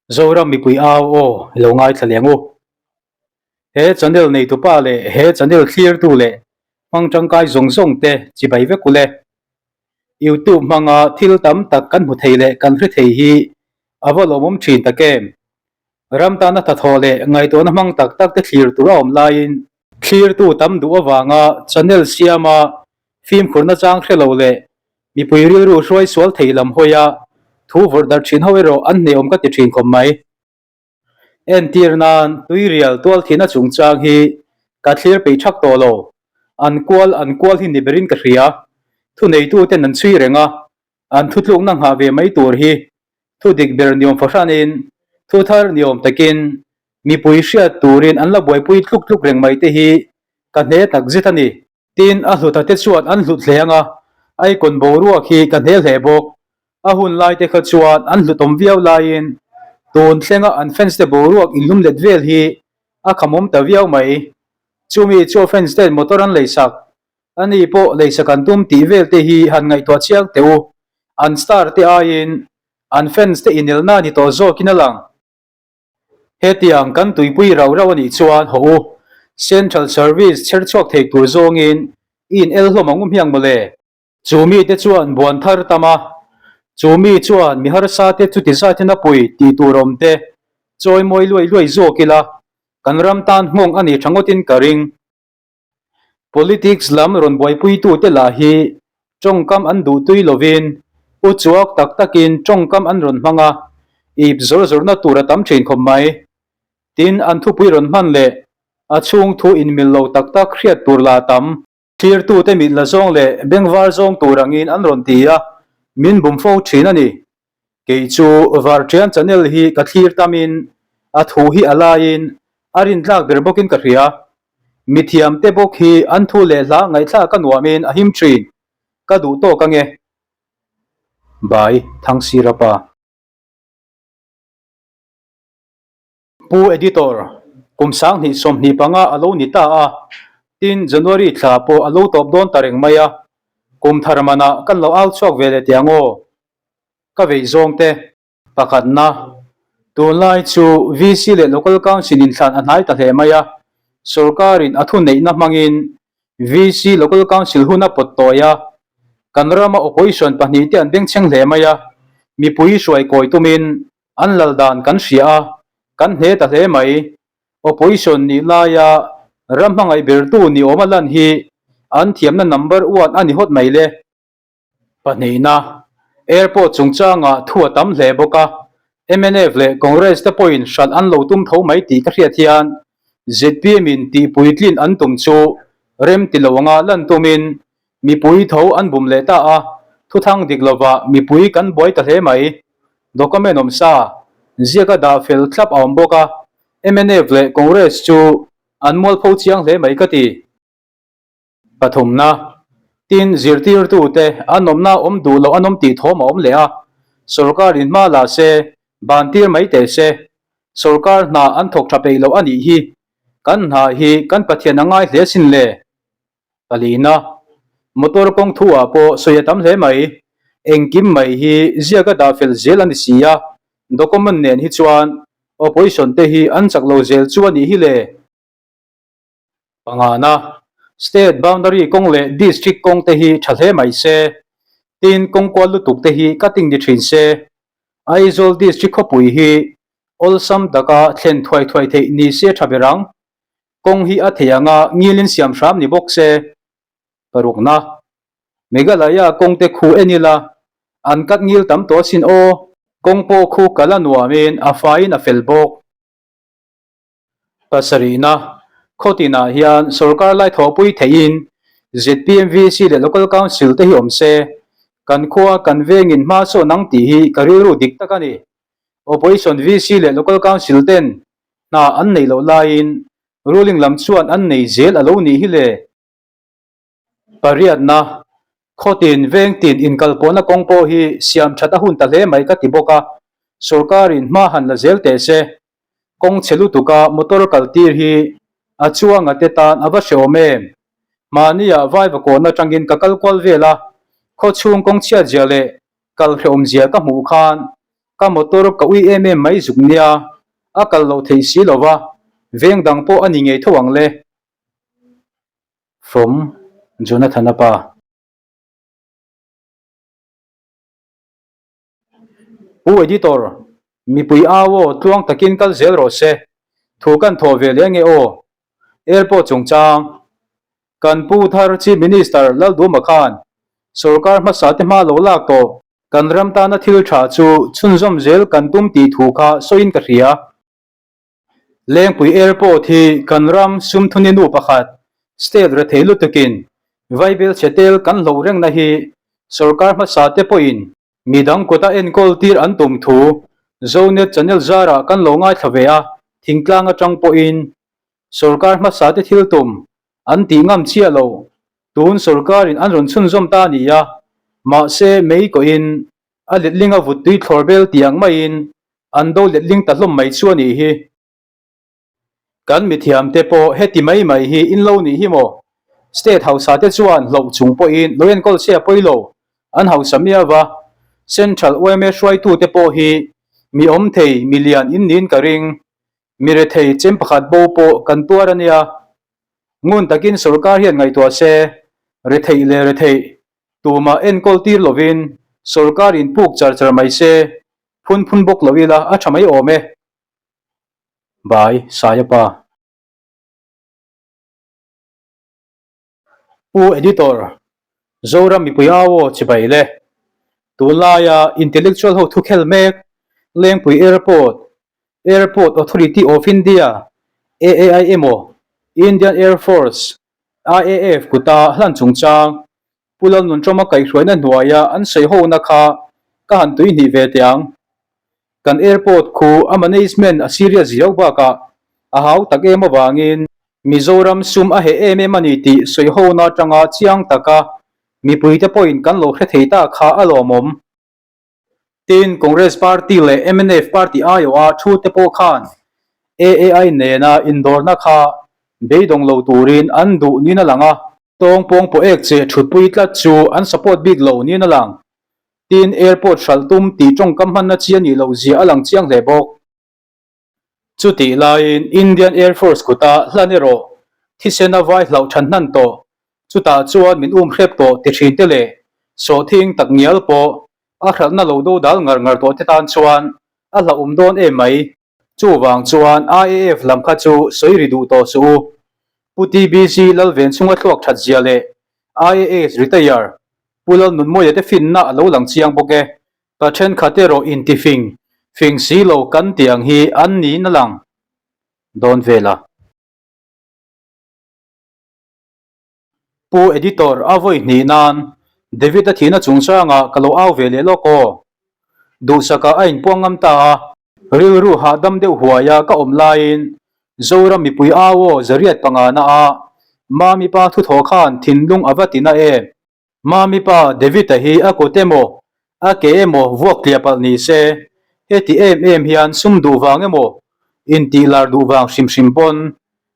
Zoram mipui au aw i lo ngaithla leh ang u. He channel neitupa leh he channel thlirtu leh hmang tangkai zawng zawng te chibai vek ule. Youtube hmanga thil tam tak kan hmu thei leh kan hre thei hi a va lawmawm thin tak em. Ram tana thathaw leh ngaihtuahna hmang tak tak te thlir tur a awm laiin thlirtu tam duh avanga channel siama fimkhurna chang hre lo leh mipui rilru hruai sual thei lam hawi a thu vawrh darh thin ho erawh an hneawm ka ti thin khawp mai. Entir nan tuirial tual thihna chungchang hi ka thlir peih thak tawh lo, an kual an kual hi ni berin ka hria. Thuneituten an chhui reng a, an thutlukna nghah ve mai tur hi thu dik ber niawm fahranin, thu thar niawm takin mipui hriat turin an la buaipui tluk tluk reng mai te hi ka hne tak zet a ni. Tin, a hluta te chuan an hlut hle ang a, Icon boruak hi ka hne hle bawk. A hun lai te kha chuan an hlutawm viau laiin tun thlenga an fans te boruak inlum let vel hi a khamawm ta viau mai. Chumi chu fans ten motor an leisak, ani pawh leisak an tum tih vel te hi han ngaihtuah chiang teh u. An star te aiin an fans te inelna ni tawh zawkin a lang. Hetiang kan tuipui rau rau a nih chuan haw u, Central Service chher chhuak thei tur zawngin i in el hlawm ang u hmiang mawle. Chu mite chuan buan thar tam a, chu mi chuan mi harsa te chuti zatin a pui tih tur awm te chawi mawi luai luai zawk ila, kan ram tan nghawng a ni tha ngawtin ka ring. Politics lam rawn buaipuitute lah hi tawngkam an duh tui lovin u chuak tak takin tawngkam an rawn hmang a, ip zawr zawrna tur a tam thin khawp mai. Tin, an thupui rawn hman leh a chhung thu inmil lo tak tak hriat tur lah a tam. Thlirtute mit la zawng leh bengvar zawng tur angin an rawn ti a, min bum fo thin a ni. Kei chu Varṭian channel hi ka thlir tamin a thu hi a laiin a rintlak ber bawkin ka hria. Mithiamte bawk hi an thu leh hla ngaihthlak a nuamin a him thin. Ka duh tawk ange. By Thangsirapa. Pu Editor, kum 2025 a lo ni ta a, tin January thla pawh a lo tawp dawn ta reng mai a, kum thar manah kan lo au chhuak ve leh teh ang aw. Ka vei zawng te. Pakhatna, tunlai chu VC leh Local Council inthlan a hnai ta hle mai a, sorkarin a thuneihna hmangin VC Local Council hun a pawt tawi a, kan rama opposition pahnihte an bengchheng hle mai a, mipui hruai kawi tumin An lal dan kan hria a, kan hne ta hle mai. Opposition nih laia ram hmangaih bertu ni awm a lan hi an thiamna number one a ni hawt mai le. Pahnihna, Airport chungchangah thu a tam hle bawk a, mnf leh Congress te pawhin hralh an lo tum tho mai tih ka hriat hian zpm in tihpuitlin an tum chu rem ti lo anga lan tumin Mipui tho an bum leh ta a, thuthang dik lovah mipui kan buai ta hle mai. Document awm sa, ziaka dah fel thlap a awm bawk a, mnf leh Congress chu an mualpho chiang hle mai ka ti. Pathumna, Tin, zirtirtute an awmna awm duh loh an awm tih thawm a awm leh a, sorkarin hma la se, ban tir mai teh se. Sorkar hna an thawk tha peih loh a nih hi. Kan hna hi kan Pathian a ngai hle sin le. Palina, Motor kawng thu ah pawh sawi a tam hle mai. Engkim mai hi ziak a dah fel zel a ni si a, document nen hi chuan opposition te hi an chak lo zel chu a nih hi le. Pangana, State boundary kawng leh district kawng te hi tha hle mai se, tin kawng kual lutuk te hi cutting ni thin se. Aizawl district khawpui hi awlsam taka thlen thuai thuai theih ni se tha ber ang. Kawng hi a thei anga ngilin siam hram ni bawk se. Parukna, Meghalaya kawng te khu en ila, an kat ngil tam tawh asin aw. Kawng pawh khu kal a nuamin a faiin a fel bawk. Pasarihna, Khawtinah hian sorkar lai thawhpui theihin ZPMVC leh Local Council te hi awm se, kan khua kan vengin hma sawn ang tih hi ka rilru dik tak a ni. Opposition VC leh Local Council ten Hna an neih loh laiin ruling lam chuan an nei zel a lo nih hi le. Pariatna, Khawtin, vengtin inkalpawhna kawng pawh hi siam that a hun ta hle mai ka ti bawk a, sorkarin hma han la zel teh se. Kawng chhe lutuka motor kal tir hi a chuanga te tan a va hrehawm em? Mahnia vaivakawn atangin ka kal kual vel a, khawchhung kawng chhiat zia leh kal hrehawm zia ka hmuh khan. Ka motor ka ui em em mai zuk nia, a kal loh theih si lo va, veng dang pawh a ni ngei tho ang le. From Jonathana pa. Pu Editor, mipui au aw tluang takin kal zel rawh se, thu kan thawh ve leh nge aw? Airport chungchang, kan pu thar Chief Minister Lalduma khan sorkar hmasa te hma lo lak tawh. Kan ram tana thil tha chu chhunzawm zel kan tum tih thu kha sawiin ka hria. Lengpui Airport hi kan ram sumthuni nu pakhat, state rethei lutukin vaibel chhe tel kan hloh rengna hi sorkar hmasa te pawhin midang kuta enkawl tir an tum thu Zonet channel zarah kan lo ngaithla ve a, thingtlang atang pawhin sorkar hmasa te thil tum an tih ngam chiah lo Tun sorkarin an rawn chhunzawm ta a ni a, mahse mei kawhin a letling a vut tui thlawr bel tih ang maiin an do letling ta hlawm mai chu a nih hi. Kan mithiamte pawh heti mai mai hi in lo nih hi maw? State hausa te chuan hloh chung pawhin lo enkawl se a pawi lo, an hausa miau va. Central yma hruaitute pawh hi mi awm thei, mi lian in niin ka ring. Mi rethei chem pakhat bo pawh kan tuar a nia. Ngun takin sorkar hian ngaihtuah se, retheih leh retheih tumah enkawl tir lovin sorkar in puk char char mai se, phun phun bawk lo ila a tha mai awm e. By Sayapa. Pu Editor, Zoram mipui au aw chibai le. Tunlaia intellectual ho thu khel mek, Lengpui Airport, Airport Authority of India, AAI emaw Indian Air Force, IAF, kuta hlan chungchang Pu Lalnunṭawma kaihhruaina hnuaia an sawi hona kha ka han tui hnih ve teh ang. Kan airport khu a management a serious riau bakah a hau tak em avangin Mizoram sum a heh em em a ni tih sawi hona atanga chiang taka mipuite pawhin kan lo hre thei ta kha a lawmawm. Tin, Congress Party leh mnf Party aiawha thu te pawh khan AAI nena indawrna kha beidawng lo turin an duh niin a lang a. Tawng pawng pawh ek che thutpui tlat chu an support bik lo niin a lang. Tin, airport hralh tum tih tawngkam hmanna chi a nih loh zia a lang chiang hle bawk. Chutih laiin Indian Air Force kuta hlan erawh thisen a vai hlauh than hnan tawh, chutah chuan min um hrep tawh ti thin te leh sawhthing tak ngial pawh a hralhna lo do dal ngar ngar tawh te tan chuan a hlauhawm dawn em mai. Chuvang chuan IAF lam kha chu sawi ri duh tawh suh u. Pu TBC Lalven chunga thluak that zia leh IAS retire Pu Lalnunmawia te finna a lo lang chiang bawk e. Ka thenkhat erawh inti fing fing si lo kan tih ang hi an niin a lang dawn vel a. Pu Editor a vawi hnih nan David a thihna chungchangah ka lo au ve leh lawk aw. Duhsakah a inpuang ngam ta a, rilru hahdam deuh huaia ka awm laiin Zoram mipui au aw zariat pangana a Mami pa thuthaw khan thinlung a va ti na em. Mami pa David-a hi a kut emaw, a ke emaw vuak tliah palh ni se, heti em em hian sum duh vang emaw, intih lar duh vang hrim hrim pawn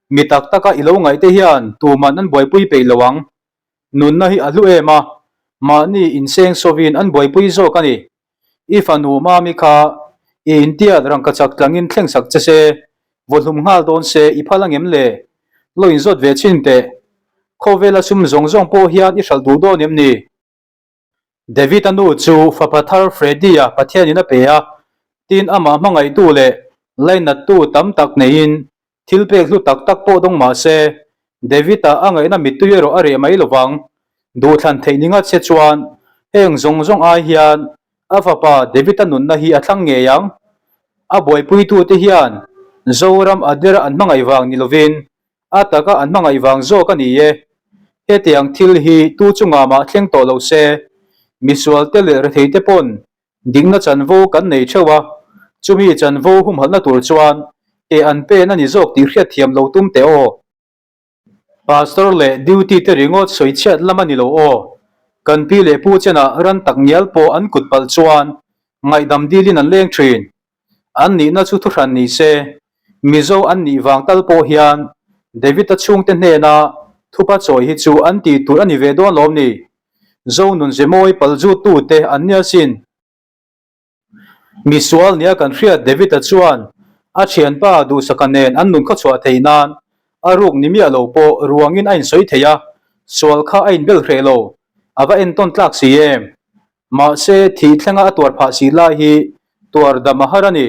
mi tak taka i lo ngaih te hian tuman an buaipui peih lo ang. Nunna hi a hlu em a, mahni inseng sawin an buaipui zawk a ni. I fanu Mami kha i intiat rangkachak tlangin thleng sak che se, vawhlum nghal dawn se i phal angem le? Lo inzawt ve chhin teh. Khawvela sum zawng zawng pawh hian i hralh duh dawn em ni? David-a nu chu fapa thar Freddy-a Pathianin a pe a, tin amah hmangaihtu leh lainattu tam tak neiin Thil pek hlu tak tak pawh dawng mah se, David-a a ngaihna mittui erawh a reh mai lo vang. Duhthlan theih ni ngat se chuan heng zawng zawng ai hian a fapa David-a nunna hi a thlang ngei ang. A buaipuitute hian Zoram a dera an hmangaih vang ni lovin a taka an hmangaih vang zawk a ni e. Hetiang thil hi tu chungah mah thleng tawh lo se, misualte leh retheite pawn Dikna chanvo kan nei theuh a, chumi chanvo humhalhna tur chuan ke an pen a ni zawk tih hriatthiam lo tum teh aw. Pastor leh duty te ringawt sawi chhiat lam a ni lo aw. Kan pi leh pu chenah ran tak ngial pawh an kut palh chuan ngaihdam dilin an leng thin. An nihna chu thuhran ni se, Mizo an nih vang tal pawh hian David-a chhungte hnena thupa chawi hi chu an tih tur a ni ve dawn lawm ni? Zo nun ze mawi palzut tute an nia sin. Misual nia kan hriat David-a chuan a thianpa Duhsaka nen an nun khawchhuah theih nan a ruk ni miah lo pawh ruangin a insawi thei a, sual kha a inbel hreh lo, a va entawn tlak si em? Mahse, thih thlenga a tuar phah si lai hi tuar dam a har a ni.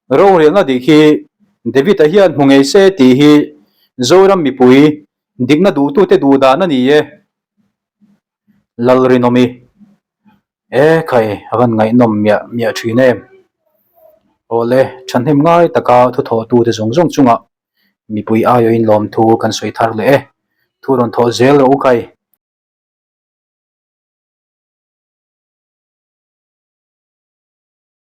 Rorelna dik hi David-a hian hmu ngei se tih hi Zoram mipui dikna duhtute duh dan a ni e. Lalrinawmi. E khai, a van ngaihnawm miah miah thin em. Awle, thahnem ngai taka thuthawhtute zawng zawng chungah mipui aiawhin lawmthu kan sawi thar leh e. Thu rawn thawh zel rawh u khai.